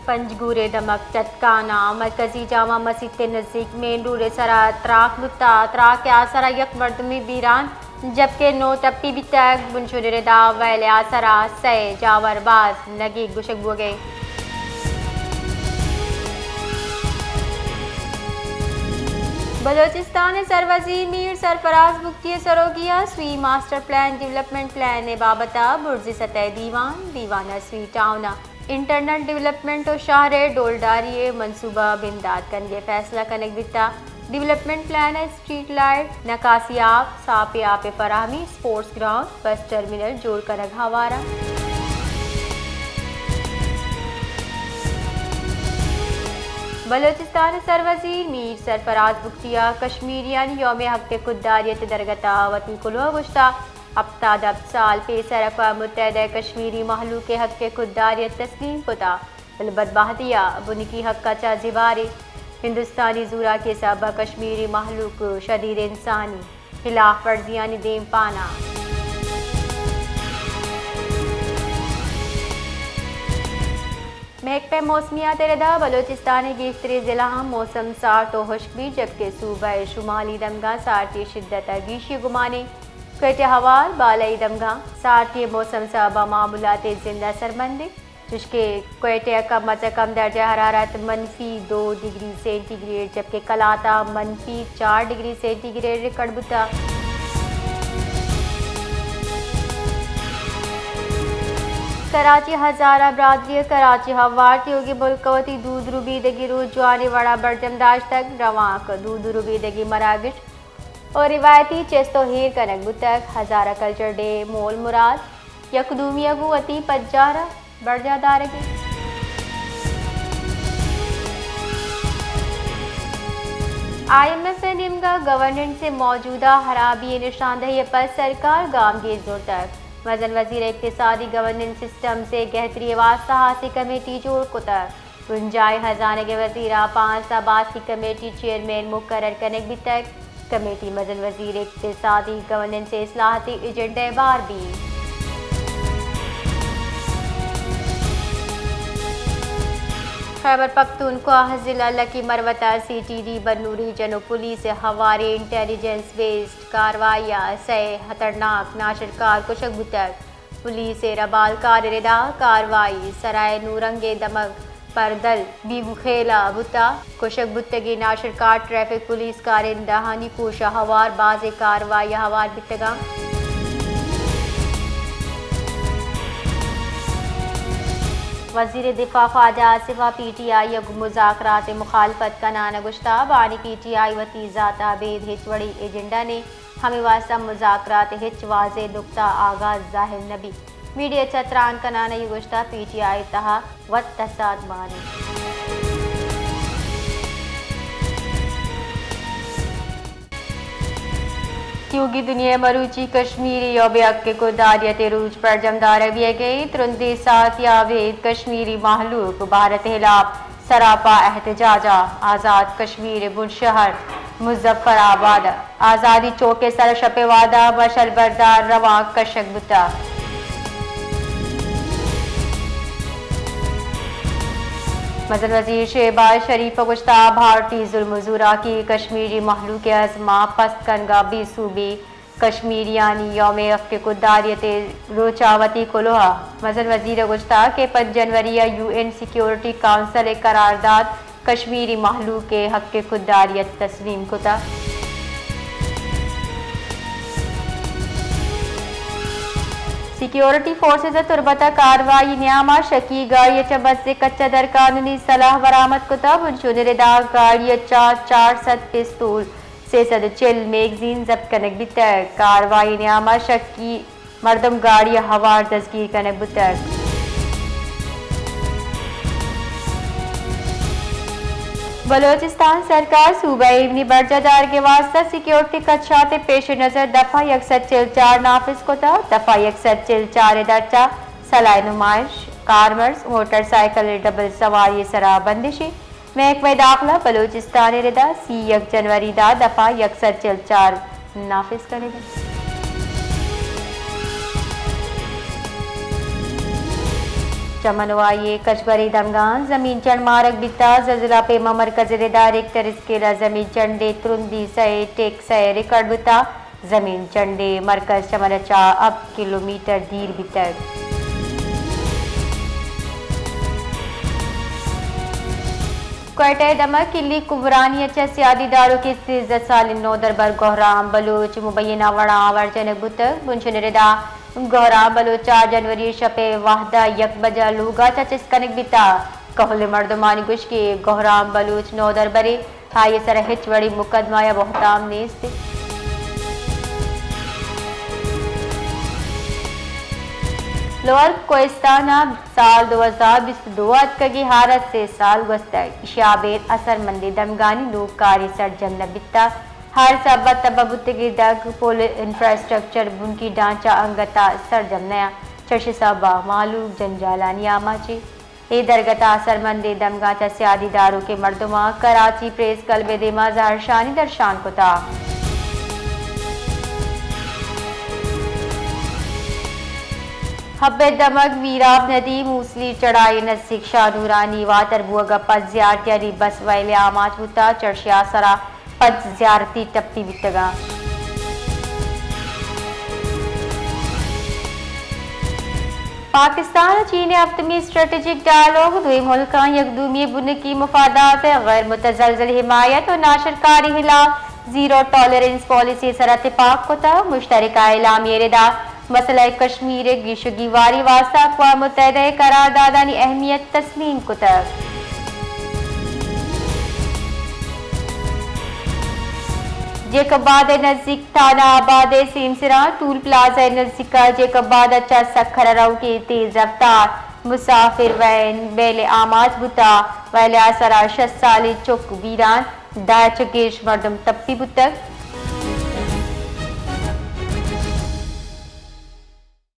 پنجگور ءِ دمگ چٹکان ءَ مرکزی جامع مسیت ءِ نزیک مین روڈ ءِ سرا تراک بوتگ۔ تراک ءِ آسرا یک مردمے بیران، جبکہ نو ٹپی بیتگ۔ بنشون ءِ ردا ویل ءِ آسرا سئے جاور باز نگیگ گوشگ بوگ ءَ۔ بلوچستان ءِ سروزیر میر سرفراز بگٹی ءِ سروکی ءَ سوئی ماسٹر پلان ڈیولپمنٹ پلان ءِ بابت ءَ برزی سطح ءِ دیوان، دیوان ءَ سوئی ٹاؤن ءِ انٹرنل ڈیولپمنٹ ءُ شہر ءِ ڈولداری ءِ منصوبہ بندات کنگ ءِ فیصلہ کنگ بیتگ۔ ڈیولپمنٹ پلان ءَ اسٹریٹ لائٹ، نکاسی آپ، ساپیں آپ ءِ فراہمی، اسپورٹس گراؤنڈ، بس ٹرمینل جوڑ کنگ ءِ ہوار ءَ۔ بلوچستان ءِ سروزیر میر سرفراز بگٹی ءَ کشمیریانی یوم حق خودداریت ءِ درگت ءَ وتی کلوہ گوشتگ۔ ہپتاد ہپت سال پیسر اقوام متحدہ ءَ کشمیری مہلوک ءِ حق خودداریت تسلیم کتگ، بلے بدبہتی ءَ بنکی حق ءَ چہ زیواریں ہندوستانی زوراکی ءِ سبب ءَ کشمیری مہلوک شدید انسانی ہلاف ورزیانی دیمپان ءَ۔ محکمہ موسمیات ءِ ردا بلوچستان ءِ گیشتریں ضلعاں موسم سارت ءُ ہشک بیت، جبکہ صوبہ ءِ شمالی دمگاں سارتی ءِ شدت ءَ گیشی ءِ گمان انت۔ کوئٹہ ہوار بالائی دمگاں سارتی ءِ موسم سبب ءَ معمولات ءِ زند ءَ سرمند انت، چوشکہ کوئٹہ ءَ کم از کم درجہ حرارت منفی دو ڈگری سینٹی گریڈ، جبکہ کلات ءَ منفی چار ڈگری سینٹی گریڈ ریکارڈ بوتگ۔ کراچی، ہزارہ برادری ءَ کراچی ہوار تیوگیں ملک ءَ وتی دود ربیدگی روچ جوانیں وڑ ءَ برجم داشتگ۔ روانک دود ربیدگی مراگش ءُ روایتی چست ءُ ایر کنگ بوتگ۔ ہزارہ کلچر ڈے مول مراد یک دومی ءَ گوں وتی پجار ءَ برجاہ دارگ انت۔ آئی ایم ایف ءِ نیمگ ءَ گورننس ءِ موجودہ ہرابی ءِ نشاندہی ءِ پد سرکار گامگیج زرتگ۔ مزن وزیر اقتصادی گورننس سسٹمز ءِ گہتری ءِ واستہ ہاسیں کمیٹی جوڑ کتگ۔ بنجاہی ہزانگ ءِ وزیر ءَ پانزدہ باسکی کمیٹی چیئرمین مقرر کنگ بیتگ۔ کمیٹی مزن وزیر اقتصادی گورننس ءِ اصلاحاتی ایجنڈا ءِ بار بیت۔ خیبر پختونخوا ضلع لکی مروت ءَ سی ٹی ڈی بنوری جنوب پولیس ءِ ہواریں انٹیلیجنس بیسڈ کاروائی ءَ سئے ہترناک ناشرکار کشگ بوتگ۔ پولیس ءِ ربالکار ءِ ردا کاروائی سرائے نورنگ ءِ دمگ پردل بیگوخیل ءَ بوتگ۔ کشگ بوتگیں ناشرکار ٹریفک پولیس کارندہانی کوش ءَ ہوار بازیں کاروائی ءَ ہوار بیتگ انت۔ وزیر دفاع خواجہ آصف ءَ پی ٹی آئی ءَ گوں مذاکرات ءِ مخالفت کنان ءَ گوشتگ، بانی پی ٹی آئی وتی ذات ءَ ابید ہچ وڑیں ایجنڈا نے، ہمے واستہ مذاکرات ءِ ہچ واضح نقطہ آغاز ظاہر نہ بیت۔ میڈیا ءَ چہ تران کنان ءَ اے گوشتگ، پی ٹی آئی ءِ تہا وت تساد مان انت۔ تیوگیں دنیا ءَ مروچی کشمیری یوم حق خودداریت ءِ روچ برجم دارگ بیگ ءَ انت۔ ترندیں ساعتی ءَ ابید کشمیری مہلوک بھارت ءِ ہلاپ سراپا احتجاج ءَ آزاد کشمیر ءِ بنشہر مظفر آباد ءَ آزادی چوک ءِ سر ءَ شپ ءِ وہد ءَ مشعل بردار روانک کشگ بوتگ۔ مزن وزیر شہباز شریف ءَ گوشتگ، بھارتی ظلم ءُ زوراکی کشمیری مہلوک ءِ عزم ءَ پست کنگ ءَ بے سوبی کشمیریانی یوم حق خودداریت ءِ روچ ءَ وتی کلوہ ءَ مزن وزیر ءَ گوشتگ کہ پنچ جنوری ءَ یو این سیکورٹی کونسل ءِ قرارداد کشمیری مہلوک ءِ حق خودداریت تسلیم کتگ۔ سیکورٹی فورسز ءَ تربت ءَ کاروائی ءِ نیام ءَ شکی گاڑی ءَ چہ بزیں کچ ءَ در قانونی سلاہ برآمد کتگ۔ بنشون ءِ ردا گاڑی ءَ چہ چار سد پستول، سے سد ءُ چل میگزین ضبط کنگ بیتگ۔ کاروائی ءِ نیام ءَ شکی مردم گاڑی ءَ ہوار دزگیر کنگ بوتگ۔ بلوچستان سرکار صوبہ ءِ ایمنی برجاہ دارگ ءِ واستہ سیکورٹی خدشات ءِ پیش نظر دفعہ یک سد چل چار نافذ کتگ۔ دفعہ یک سد چل چار ءِ درچ ءَ سلاہ نمائش، کارمرز، موٹر سائیکل ءِ ڈبل سواری ءِ سرا بندش انت۔ محکمہ داخلہ بلوچستان ءِ ردا سی یک جنوری ءَ دفعہ یک سد چل چار نافذ کنگ انت۔ چمنوائی ءِ کچبری دمگاں زمین چنڈ مارگ بیتا، زلزلہ پیما مرکز ءِ ردا ریکٹر اسکیل ءَ زمین چنڈ ءِ ترندی سئے ٹیک سئے ریکارڈ بوتا، زمین چنڈ ءِ مرکز چمن ءَ چہ ہپت کلومیٹر دیر بیتگ۔ کوئٹہ ءِ دمگ کلی کمبرانی ءَ چہ سیادی داروکیں سیزدہ سالیں نودربر گوھرام بلوچ مبینہ وڑا آوار جنگ بوتگ۔ بنشن ءِ ردا گوھرام بلوچ ءَ جنوری ءِ شپ ءِ وھد ءَ یک بجہ لوگ ءَ چہ چست کنگ بیتگ۔ کہول ءِ مردمانی گوشگ کہ گوھرام بلوچ نودربرے، آئی ءِ سرا ہچ وڑیں مقدمہ یا بہتام نیست۔ لوئر کوہستان ءَ سال دو ہزار بیست ءُ دو ءَ اتکگیں ہار ءَ سے سال گوستگ۔ ایشی ءَ ابید اثرمندیں دمگانی نوکاری سرجم نہ بیتگ۔ ہار سبب ءَ تباہ بوتگیں دگ، پل، انفراسٹرکچر، بنکی ڈھانچہ انگت ءَ سرجم نیاں۔ چرشی سبب ءَ مہلوک جنجالانی آماچ ایں۔ اے درگت ءَ اثرمندیں دمگاں چہ سیادی داروکیں مردماں کراچی پریس کلب ءِ دیما زہرشانی درشان کتگ۔ حب ءِ دمگ میراب ندی موسلی چڑھائی ءِ نزیک شاہ نورانی واتر بوگ ءَ پد زیارتیانی بس ویل ءَ آماچ بوتگ۔ چرشی ءَ سرا پنچ زیارتی ٹپی بیتگاں۔ پاکستان ءُ چین ءِ ہفتمی اسٹریٹجک ڈائیلاگ، دوئیں ملکاں یک دومی ءِ بنکی مفادات ءِ غیر متزلزل حمایت ءُ ناشرکاری ہلاپ زیرو ٹالرنس پالیسی ءِ سرا تپاک کتگ۔ مشترکہ اعلامیہ ءِ ردا مسئلہ کشمیر ءِ گیش ءُ گیواری واستہ اقوام متحدہ ءِ قراردادانی اہمیت تسلیم کتگ۔ جیکب آباد ءِ نزیک تھانہ آباد ءِ سیمسراں ٹول پلازہ ءِ نزیک ءَ جیکب آباد ءَ چہ سکھر ءَ روکیں تیز رفتار مسافر وین ویل ءَ آماچ بوتگ۔ ویل ءِ آسرا شست سالیں چک بیران، دہ ءَ چہ گیش مردم ٹپی بوتگ۔